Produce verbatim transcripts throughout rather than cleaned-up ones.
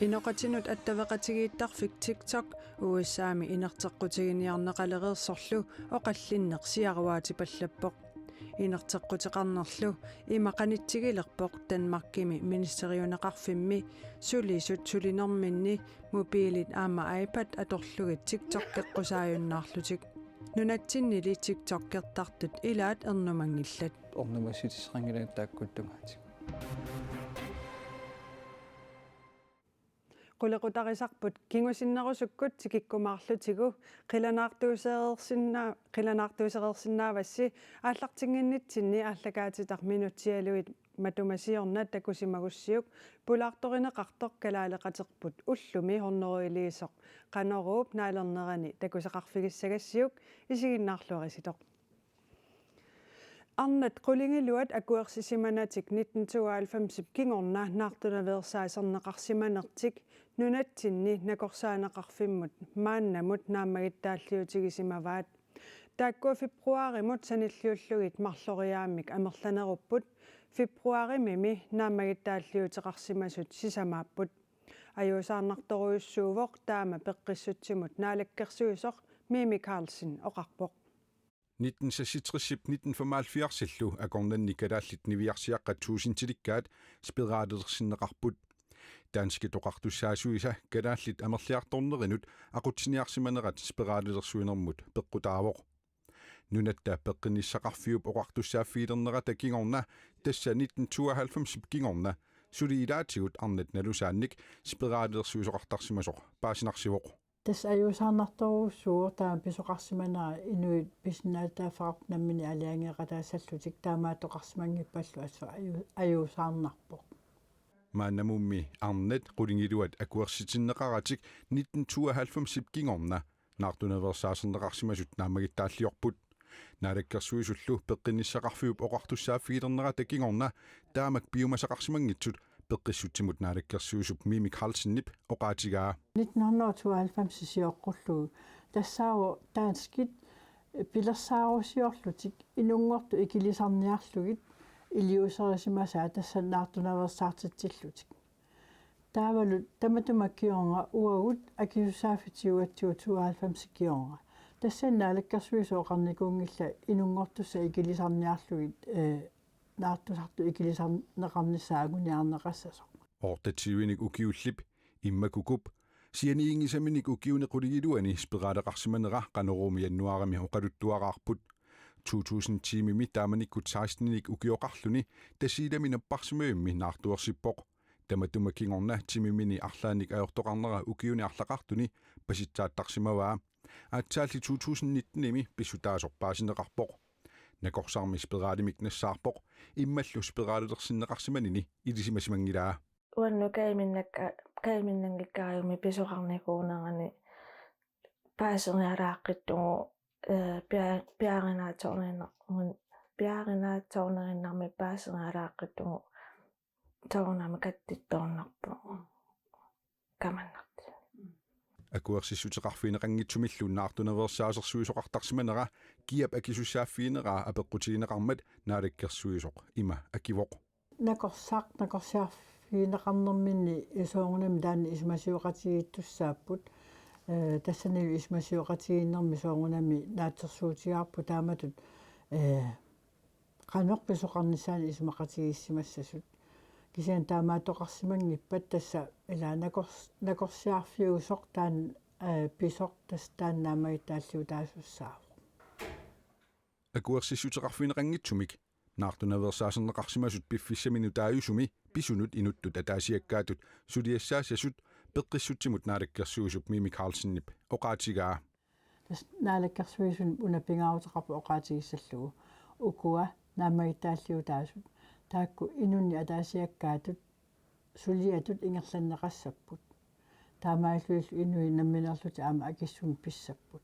Inoqatinut attaveqatigiittarfik TikTok U S A-mi inerteqqutiginiarneqalereersorlu oqallinneq siaruaatipallappoq. Inerteqquteqarnerlu ima qanitsigilerpoq Danmarkimi ministeriunneqarfimmi sulisut sulinerminni mobilit aamma iPad atorlugit TikTokkeqqusaajunnaarlutik. Nunatsinnili TikTokkertartut ilaat ernumanngillat. Ernumassutissaqanngilanga taakkua tungaatigut. Qulequtarisarput kingusinnerusukkut tikikkumaarlutigu qilanaartuusereersinna-, qilanaartuusereersinnaavassi aallartinnginnitsinni aallakaatitaq minutsialuit matuma siorna takusimagussiuk pulaartorineqartoq kalaaleqaterput ullumi hunnorujiliisoq Qanoruup naalernerani takuseqarfigissagassiuk isiginnaarluarisitoq. Arnat qulingiluat akuersisimanatik nitten tooghalvfemsip kingorna naartunaveersaaserneqarsimanertik nunatsinni nakorsaaneqarfimmut maannamut naammagittaalliutigisimavaat. Taakkua februarimut sanilliullugit marloriaammik amerlanerupput, februarimimi naammagittaalliuteqarsimasut sisamaapput. Ajuusaarnartorujussuuvoq taama peqqissutsimut naalakkersuisoq Mimi Karlsen oqarpoq. Nitten seksogtresip nitten femoghalvfjerdsillu akornanni kalaallit niviarsiaqqat tuusintilikkaat spiraalilersinneqarput. Danskit oqartussaasuisa kalaallit amerliartornerinut aqutsiniarsimanerat spiraalilersuinermut peqqutaavoq. Nunatta peqqinnissaqarfiup oqartussaaffigilernerata kingorna, tassa nitten tooghalvfemsip kingorna, suli ilaatigut arnat nalusaannik spiraalilersuisoqartarsimasoq paasinarsivoq. Tassa ajuusaarnartorujussuuvoq taama pisoqarsimanera inuit pisinnaatitaaffeqarput namminneq aalajangeeqataassallutik, taamaattoqarsimanngippallu assut aju-, ajuusaarnarpoq. Maannamummi arnat qulingiluat akuersitinneqaratik nitten tooghalvfemsip kingorna naartunaveersaaserneqarsimasut naammagittaalliorput. Naalakkersuisullu peqqinnissaqarfiup oqartussaaffigilernerata kingorna taamak piumasaqarsimanngitsut peqqissutsimut naalakkersuisup Mimi Karlsenip oqaatigaa. Nitten hundrede og tooghalvfems sioqqullugu tassaavoq danskit pilersaarusiorlutik inunngortut ikilisarniarlugit iliuuserisimasaat tassa naartunaveersaartitsillutik. Taavalu tamatuma kingorna uagut akisussaaffik tyve tyve tooghalvfems kingorna. Tassani naalakkersuisut oqarnikuunngillat inunngortussat ikilisarniarlugit, eh, naartusartut ikilisarneqarnissaat anguniarneqassasoq. Otteogtyvenik ukiullip, immakukup, sianiinngisaminik ukiuni qulingiluani spiraaleqarsimanera Qanoruumi januaarimi oqaluttuaraarput. To tusind ti-mimi taamanikkut seksteninik ukioqarluni Tasiilami napparsimavimmi naartuersippoq. Tamatuma kingorna timimini arlaannik ajortoqarnera ukiuni arlaqartuni pasitsaattarsimavaa. Aatsaalli to tusind nitten-imi pissutaasoq paasineqarpoq. Nakorsarmi spiraalimik nassaarpoq, immallu spiraalilersinneqarsimanini ilisimasimanngilaat. Uannut kajuminnakka-, kajuminnanngikkariummi pisoqarnikuunerani paasinialaaqqittugu, eh, pia-, piaarinaatsoornerinnar-, piaarinaatsoornerinnarmik paasinialaaqqittugu soorunami kattittoornarpoq kamannartilluni. Akuersissuteqarfigineqanngitsumillu naartunaveersaasersuisoqartarsimanera kiap akisussaaffigineraa apeqqutigineqarmat naalakkersuisoq ima akivoq. Nakorsaq, nakorsiarfigineqarnerminni soorunami taanna isumasioqatigiittussaapput. Eh, tassanilu isumasioqatigiinnermi soorunami naatsorsuutigaarput taamatut, eh, qanoq pisoqarnissaannik isumaqatigiissimassasut. Kisianni taamaattoqarsimanngippat tassa ila nakors-, nakorsiarfiusoq taanna, eh, pisoq tassa taanna naammagittaalliutaasussaavoq. Akuersissuteqarfigineqanngitsumik naartunaveersaaserneqarsimasut piffissami nutaajusumi pisunut inuttut ataasiakkaatut suliassaassasut peqqissutsimut naalakkersuisup Mimi Karlsenip oqaatigaa. Tassa naalakkersuisunut una pingaaruteqarpoq oqaatigissallugu. Ukua naammagittaalliutaasut taakku inunnik ataasiakkaatut suliatut ingerlanneqassapput. Taamaalillunilu inuit nammineerlutik aamma akissummik pissapput.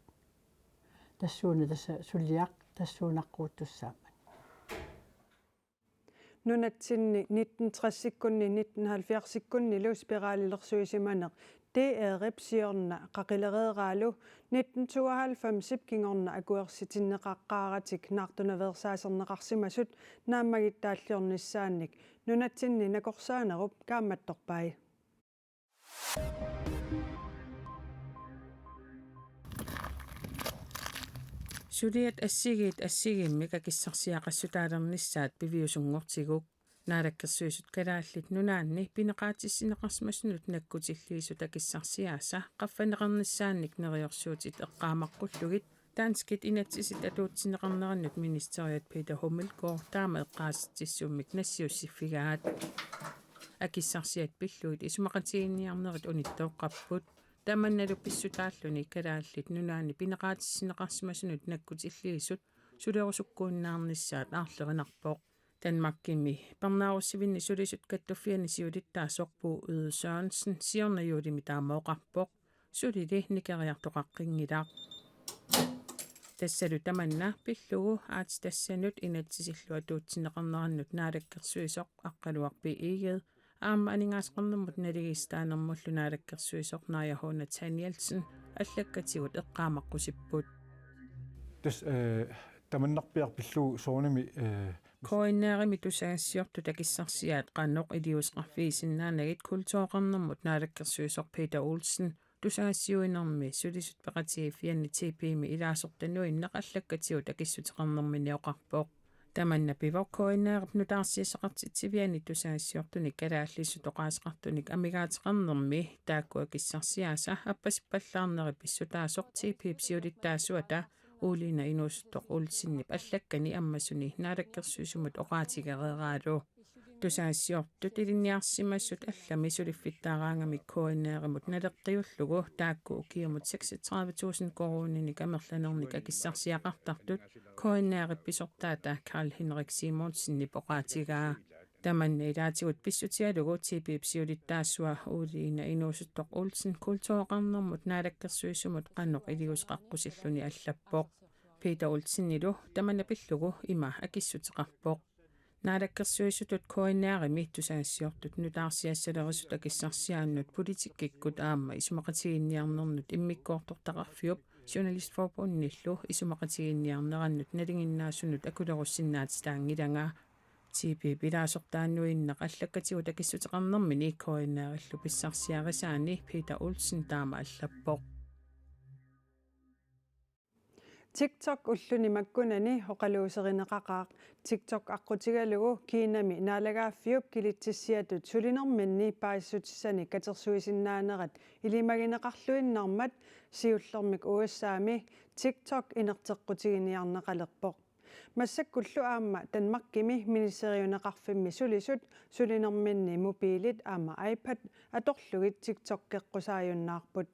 Tassuuna tassa suliaq tassuunaqquuttussaammani. Nunatsinni nitten tressikkunni nitten halvfjerdsikkunnilu spiraalilersuisimaneq D R-ip siorna qaqilereeraalu nitten tooghalvfemsip kingorna akuersitinneqaqqaaratik naartunaveersaaserneqarsimasut naammagittaalliornissaannik nunatsinni nakorsaanerup kaammattorpai. Suliat assigiit assigiimmik akissarsiaqassutaalernissaat piviusunngortigu. Naalakkersuisut Kalaallit Nunaanni pineqaatissinneqarsimasunut nakkutilliisut akissarsiaasa qaffanneqarnissaannik neriorsuutit eqqaamaqqullugit danskit inatsisit atuutsinneqarnerannut ministeriat Peter Hummelgaard taama eqqaasitsissummik nassiussiffigaat. Akissarsiat pillugit isumaqatigiinniarnerit unittooqqapput. Tamannalu pissutaalluni Kalaallit Nunaanni pineqaatissinneqarsimasunut nakkutilliisut sulerusukkuinnaarnissaat aarlerinarpoq. Danmarkimi parnaarussivinni sulisut kattuffianni siulittaasoq Bo Yde Sørensen siorna juulimi taama oqarpoq. Sulili nikeriartoqaqqinngilaq. Tassalu tamanna pillugu aatsitassanut inatsisillu atuutsinneqarnerannut naalakkersuisoq Aqqaluaq B. Egede aamma aningaasaqarnermut naligiissitaanermullu naalakkersuisoq Naaja H. Nathanielsen allakkatigut eqqaamaqqusipput. Tassa, eh, tamannarpiaq pillugu soorunami, eh, K N R-imi tusagassiortut akissarsiaat qanoq iliuuseqarfigisinnaanagit kultureqarnermut naalakkersuisoq Peter Olsen tusagassiuinermi sulisut peqatigiiffianni T P-mi ilaasortanuinnaq allakkatigut akissuteqarnermini oqarpoq. Tamanna pivoq K N R-ip nutaarsiassaqartitsiviani tusagassiortunik kalaallisut oqaaseqartunik amigaateqarnermi taakku akissarsiaasa appasippallaarneri pissutaasoq T P-p siulittaasuata Uulina Inuusuttoq Olsenip allakkani ammasuni naalakkersuisumut oqaatigereeraalu. Tusagassiortut ilinniarsimasut allami suliffittaaraangamik K N R-imut naleqqiullugu taakku ukiumut seksogtredive tusind koruuninik amerlanernik akissarsiaqartartut K N R-ip pisortaata Karl Henrik Simonsenip oqaatigaa. Tamanna ilaatigut pissutigalugu T P-p siulittaasua Uulina Inuusuttoq Olsen kultureqarnermut naalakkersuisumut qanoq iliuuseqaqqusilluni allappoq. Peter Olsenilu tamanna pillugu ima akissuteqarpoq. Naalakkersuisutut K N R-imi tusagassiortut nutaarsiassalerisut akissarsiaannut politikkikkut aamma isumaqatigiinniarnernut immikkoortortaqarfiup Journalistforbundillu isumaqatigiinniarnerannut nalinginnaasunut akulerussinnaatitaanngilanga. T P-p ilaasortaanuinnaq allakkatigut akissuteqarnermini K N R-illu pissarsiarisaani Peter Olsen taama allappoq. TikTok ulluni makkunani oqaluuserineqaqaaq. TikTok aqqutigalugu Kinami naalagaaffiup kilitsissiatut sulinerminni paasissutissanik katersuisinnaanerat ilimagineqarluinnarmat siullermik U S A-mi TikTok inerteqqutiginiarneqalerpoq. Massakkullu aamma Danmarkimi ministeriuneqarfimmi sulisut sulinerminni mobilit aamma iPad atorlugit TikTok-eqqusaajunnaarput.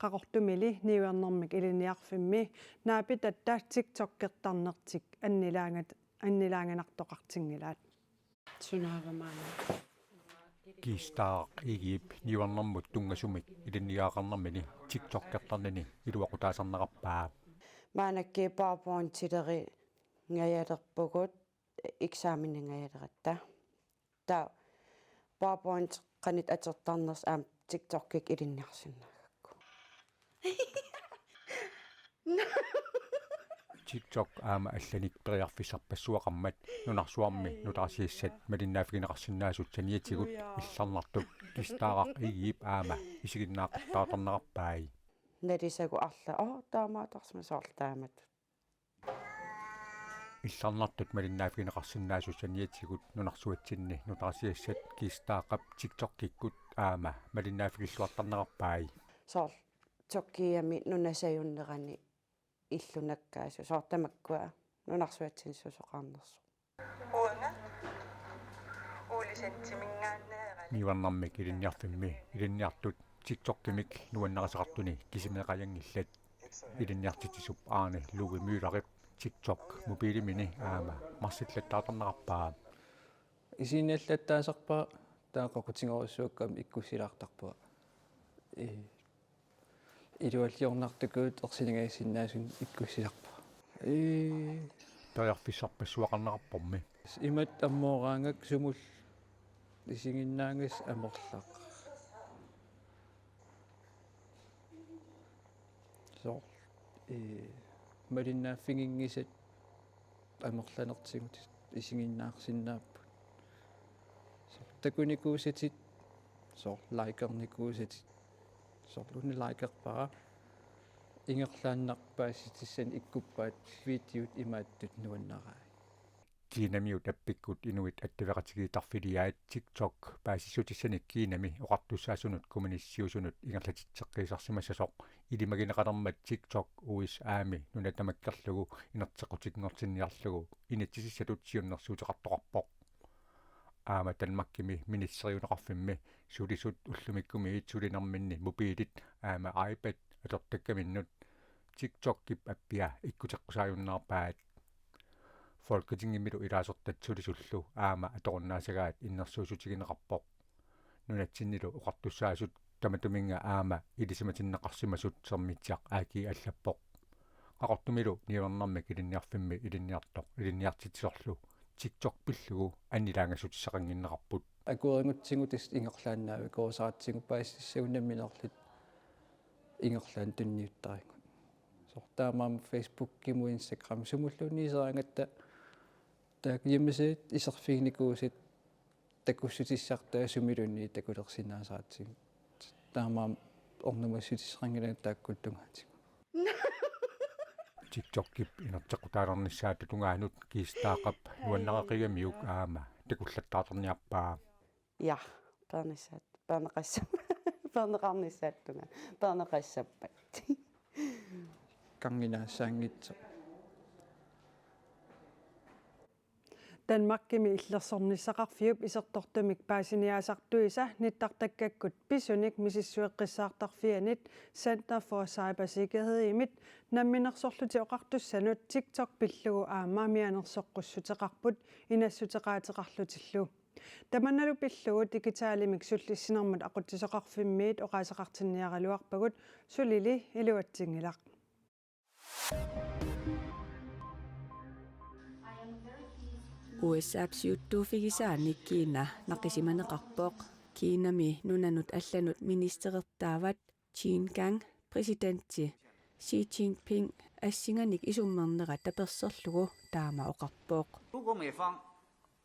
Qaqortumili niuernermik ilinniarfimmi naapitatta TikTok-ertarnertik annilaangat-, annilaanganartoqartinngilaat. Sunaavamaana. Kiistaaq Igiip niuernermut tunngasumik ilinniagaqarnermini TikTok-ertarnini iluaqutaasarneqarpaa. Maannakkut PowerPointileringaajalerpugut eksameningaajaleratta. Taava PowerPoint qanoq atortarnersoq aamma TikTok-ikkut ilinniarsinnaagakku. TikTok aamma allanik periarfissarpassuaqarmat nunarsuarmi nutaarsiassat malinnaaffigineqarsinnaasut saniatigut illarnartut Kiistaaq Igiip aamma isiginnaaqattaartarneqarpai. Nalisagut arlaat, oo, taamaattarsimavoq soorlu taamatut. Illarnartut malinnaaffigineqarsinnaasut saniatigut nunarsuatsinni nutaarsiassat Kiistaaqap TikTok-ikkut aamma malinnaaffigiilluartarneqarpai. Soorlu Tyrkiami nunasajunnerani illunakkaasu soorlu tamakkua nunarsuatsinni susoqarnersoq. Uanga Ole Sandiminngaanneerali. Niuernermik ilinniarfimmi ilinniartut TikTok-imik nuannarisaqartuni kisimeeqajanngillat. Ilinniartitsisup Arne Louis Møllerip TikTok mobilimini aamma marsillattaartarneqarpaa. Isiginnallattaasarpara taava qaqutigorujussuakkut aamma ikkussilaartarpara. Ee, ilualliornartukkuut ersilingaassinnaasunik ikkussisarpara. Ee. Periarfissarpassuaqarneqarpormi. Imatut ammooraangakku sumullu isiginnaagassat amerlaqaat. Soorlu, ee, malinnaaffiginngisat amerlanertigut isiginnaarsinnaapput. Soorlu takunikuusatit, soorlu likernikuusatit, Soorlu una likerpara ingerlaannaq paasissutissanik ikkuppaat videot imaattut nuannarai. Kiinamiut appikkut inuit attaveqatigiittarfiliaat TikTok paasissutissanik Kiinami oqartussaasunut kommunistiusunut ingerlatitseqqiisarsimassasoq ilimagineqalermat TikTok U S A-mi nuna tamakkerlugu inerteqqutinngortinniarlugu inatsisissatut siunnersuuteqartoqarpoq. Aamma Danmarkimi ministeriunneqarfimmi sulisut ullumikkumiit sulinerminni mobilit aamma iPad atortakkaminnut TikTokip appia ikkuteqqusaajunnaarpaat. Folketingimilu ilaasortat sulisullu aamma atorunnaasagaat innersuussutigineqarpoq. Nunatsinnilu oqartussaasut tamatuminnga aamma ilisimatinneqarsimasut Sermitsiaq A G allappoq. Qaqortumilu niuernermik ilinniarfimmi ilinniartoq ilinniartitsisorlu TikTok pillugu annilaangassutissaqannginnerarput. Akuerigutsigu tassa ingerlaannavik, kuusaartigu paasissutissagut nammineerluta ingerlaannaq tunniuttarigut. Soorlu taamaammat Facebookimut Instagram sumulluunniit iseraangatta taakku hjemmesidet iserfiginikuusat takussutissartaa sumiluunniit takulersinnaasaratsigu. Taamaammat ernumassutissaqanngilanga taakku tungaatigut. TikTokip inerteqqutaalernissaata tungaanut Kiis Taaqap nuannaraqigamiuk aamma takullattaartarniarpaa. Ja, peernissaat, peerneqassap-, peerneqarnissaata tungaanut, peerneqassappat. Kannginnaassaanngitsoq. Danmarkimi illersornissaqarfiup isertortumik paasiniaasartuisa nittartakkakkut pisunik misissueqqissaartarfianit Center for Cybersikkerhedimit namminersorlutik oqartussanut TikTok pillugu aamma mianersoqqussuteqarput inassuteqaateqarlutillu. Tamannalu pillugu digitalimik sullissinermut aqutsisoqarfimmiit oqaaseqartinniaraluarpagut, sulili iluatsinngilaq. U S A-p siuttuuffigissaanik Kiina naqisimaneqarpoq. Kiinami nunanut allanut ministerertaavat Qin Gang præsidenti Xi Jinping assinganik isummernerat taperserlugu taama oqarpoq. 如果美方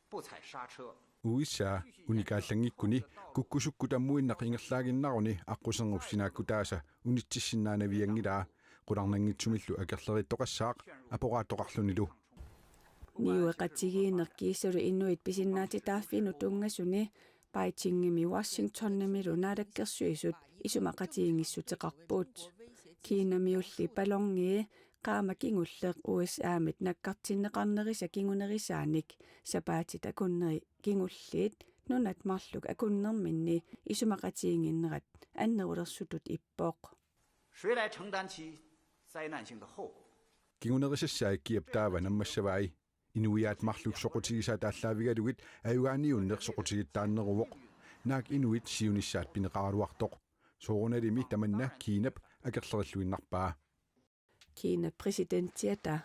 不踩刹车， U S A unikaallanngikkunik kukkusukkut ammuinnaq ingerlaaginnaruni aqquserngussinaakkutaasa unitsissinnaanavianngilaa, qularnanngitsumillu akerleriittoqassaaq aporaattoqarlunilu. Niueqatigiinneq kiisalu inuit pisinnaatitaaffinnut tunngasuni Beijingimi Washingtonimilu naalakkersuisut isumaqatigiinngissarput. Kiinamiulli balloni qaama kingulleq U S A-mit nakkartinneqarnerisa kingunerisaanik sapaatit akunneri kingulliit nunat marluk akunnerminni isumaqatigiinnginnerat annerulersutut ippoq. 谁来承担起灾难性的后果？ Kingunerisassaa kiap taava nammassavai? Inuiaat marluk soqutigisaat aallaavigalugit ajugaaniunneq soqutigittaarneruvoq. Naak inuit siunissaat pineqaraluartoq? Soorunalimi tamanna Kiinap akerlerilluinnarpaa. Kiinap præsidentiata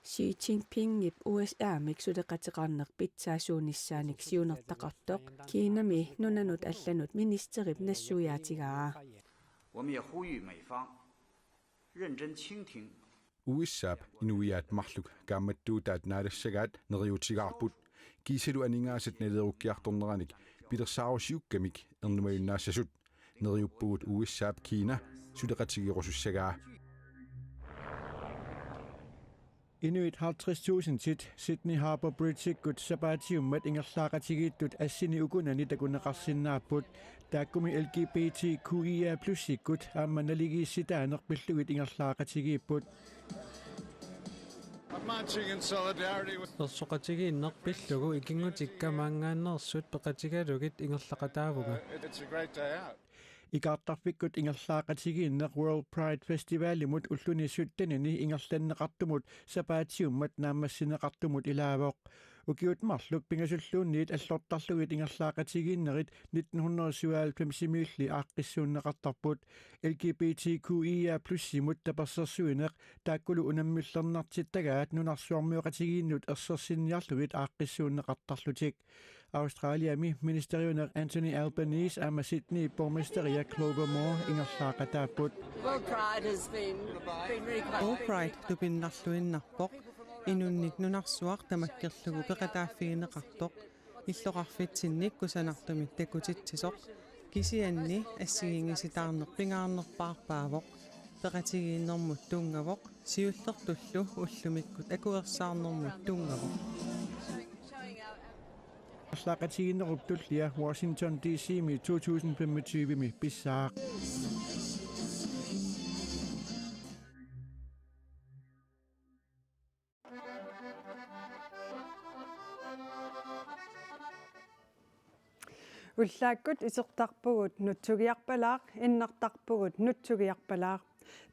Xi Jinpingip U S A-mik suleqateqarneq pitsaasuunissaanik siunertaqartoq Kiinami nunanut allanut ministerip nassuiaatigaa. 我们也呼吁美方认真倾听。 U S A-p inuiaat marluk kaammattuutaat naalassagaat neriuutigaarput. Kiisalu aningaasat nalilerukkiartorneranik pilersaarusiukkamik ernumajunnaassasoq. Neriuppugut U S A-p Kiina suleqatigeerusussagaa. Inuit halvtreds tusindit Sydney Harbour Bridge-ikkut sapaatiummat ingerlaaqatigiittut assini ukunani takuneqarsinnaapput. Taakkumi L G B T Q I A plus-ikkut aamma naligiissitaaneq pillugit ingerlaaqatigiipput. I'm marching in solidarity with Ersoqatigiinneq pillugu ikinngutikka maanngaanneersut peqatigalugit ingerlaqataavunga. Uh, it- it's a great day out. Ikaartarfikkut ingerlaaqatigiinneq World Pride Festivalimut ulluni syttenini ingerlanneqartumut sapaatiummat naammassineqartumut ilaavoq. Ukiut marluk pingasulluunniit allortarlugit ingerlaaqatigiinnerit nitten hundrede syvoghalvfems-imiilli aaqqissuunneqartarput. L G B T Q I A plus-imut tapersersuineq taakkulu unammillernartittagaat nunarsuarmioqatigiinnut ersersinniarlugit aaqqissuunneqartarlutik. Australiami ministeriuneq Anthony Albanese aamma Sydney borgmesteria Clover Moore ingerlaaqataapput. World Pride has been, been really quite World Pride tupinnarluinnarpoq. Inunnit nunarsuaq tamakkerlugu peqataaffigineqartoq. Illoqarfitsinnik kusanartumik takutitsisoq. Kisianni assigiinngisitaarneq pingaarnerpaarpaavoq, peqatigiinnermut tunngavoq, siullertullu ullumikkut akuersaarnermut tunngavoq. Arlaaqatigiinnerup tullia Washington D C-mi to tusind femogtyve-mi pissaaq. Ullaakkut isertarpugut nutsugiarpalaaq, innartarpugut nutsugiarpalaaq.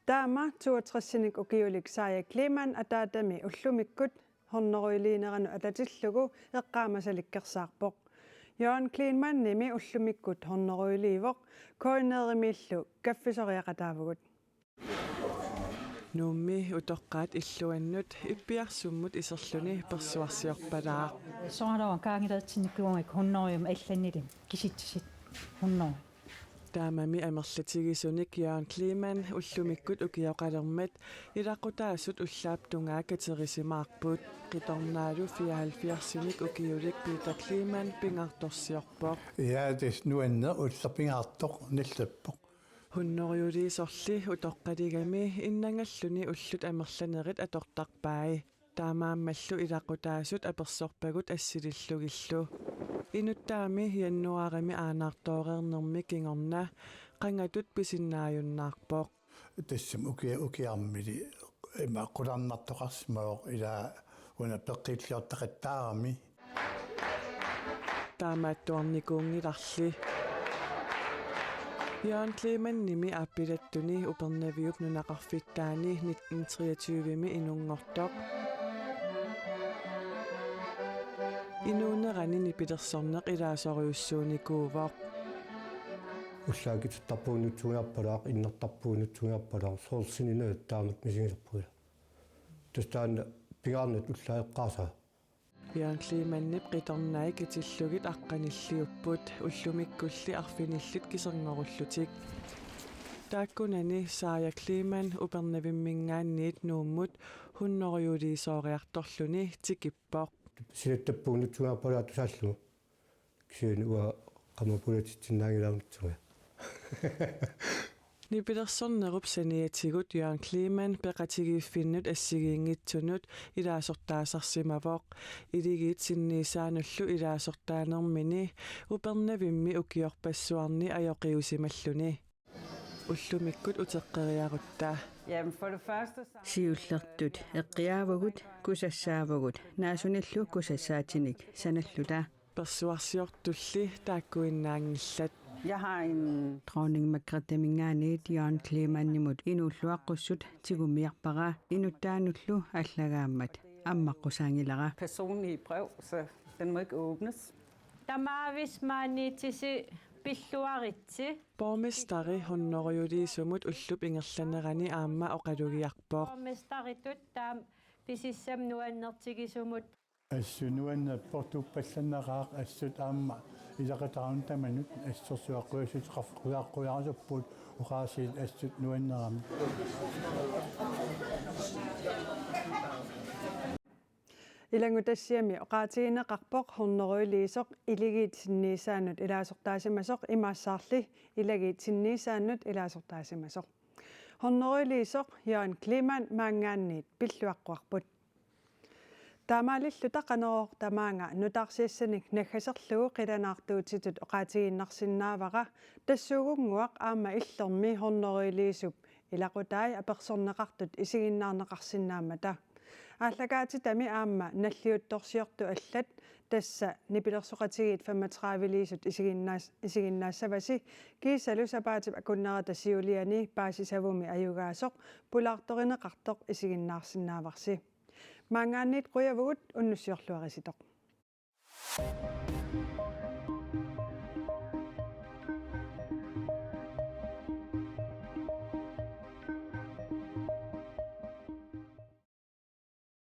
Taama toogtresinik ukiulik Saja Kleemann ataatami ullumikkut hundredeliineranut atatillugu eqqaamasalikkersaarpoq. Jørgen Kleemannimi ullumikkut hundredeliivoq, K N R-imiillu kaffisoriaqataavugut. Nuummi utoqqaat illuannut Ippiarsummut iserluni persuarsiorpalaaq. Soorlu kaangilaatsinnikkuugakkit hundrede allannilu kisitsisit hundrede. Taamami amerlatigisunik Jørgen Kleemann ullumikkut ukioqalermat ilaqutaasut ullaap tungaa katerisimaarput. Qitornaalu fireoghalvfjerdsinik ukiulik Peter Kleemann pingaartorsiorpoq. Ja, tassa nuanneq, ulloq pingaartoq nallerpoq. Hundredeliisorli utoqqaligami innangalluni ullut amerlanerit atortarpai. Taamaammallu ilaqutaasut apersorpagut assilillugillu. Inuttaami januaarimi aanaartooreernermi kingorna qangatut pisinnaajunnaarpoq. Tassami ukia-, ukiarmili ima qularnartoqarsimavoq, ila una peqqiilliortaqattaarami. Taamaattuarnikuunngilarli. Jørgen Kleemannimi aappilattuni Upernaviup nunaqarfittaani nitten treogtyve-mi inunngortoq. Inuunerani nipilersorneq ilaasorujussuunikuuvoq. Ullaakkut isertarpugut nutsugiarpalaaq, innartarpugut nutsugiarpalaaq, soorlu sinineq taamatut misigilerpugut. Tassa taanna pingaarnertut ullaaq eqqaasaa. Jørgen Kleemannip qitornai katillugit aqqanilliupput, ullumikkulli arfinillit kiserngorullutik. Taakkunani Saja Kleemann Upernavimminngaanniit Nuummut hundredeliisooriartorluni tikippoq. Silattappugut nutsugiarpalaaq tusaallugu. Kisianni uanga qanoq polititsinnaanngilara nutsugiaq. Nipilersornerup saniatigut Jørgen Kleemann peqatigiiffinnut assigiinngitsunut ilaasortaasarsimavoq. Iligiit sinniisaanullu ilaasortaanermini Upernavimmi ukiorpassuarni ajoqiusimalluni. Ullumikkut uteqqeriarutta. Jamen, for det første, så Siullertut eqqiaavugut, kusassaavugut, naasunillu kusassaatinik sanalluta. Persuarsiortulli taakkuinnaanngillat. Jeg har en Dronning Margrethe-minngaanniit Jørgen Kleemannimut inuulluaqqussut tigummiarpara, inuttaanullu allagaammat ammaqqusaanngilara. Personlige brev, så den må ikke åbnes. Tamaavis maaniitisi pilluaritsi. Borgmesteri hundredeliisumut ullup ingerlanerani aamma oqalugiarpoq. Borgmesteritut taama pisissam nuannertigisumut. Assut nuannerpoq tuppallannaqaaq, assut aamma ilaqutariinnut tamanut assorsuaq qujasut qaf-, quja-, qujarusuppugut oqaasiit assut nuannerami. Ilanngutassiami oqaatigineqarpoq hundredeliisoq iligiit sinniisaannut ilaasortaasimasoq, imaassaarli ilagiit sinniisaannut ilaasortaasimasoq. Hundredeliisoq Jørgen Kleemann maanngaanniit pilluaqquarput. Taamaalilluta Qanorooq tamaanga nutaarsiassanik naggaserlugu qilanaartuutitut oqaatigiinnarsinnaavara, tassuugunnguaq aamma illermi hundredeliisup ilaqutai apersorneqartut isiginnaarneqarsinnaammata. Aallakaatitami aamma nalliuttorsiortut allat, tassa nipilersoqatigiit femogtrediveliisut isiginnaas-, isiginnaassavasi, kiisalu sapaatip akunnerata siuliani paasisavummi ajugaasoq pulaartorineqartoq isiginnaarsinnaavarsi. Maanngaanniit qujavugut, unnussiorluarisitoq.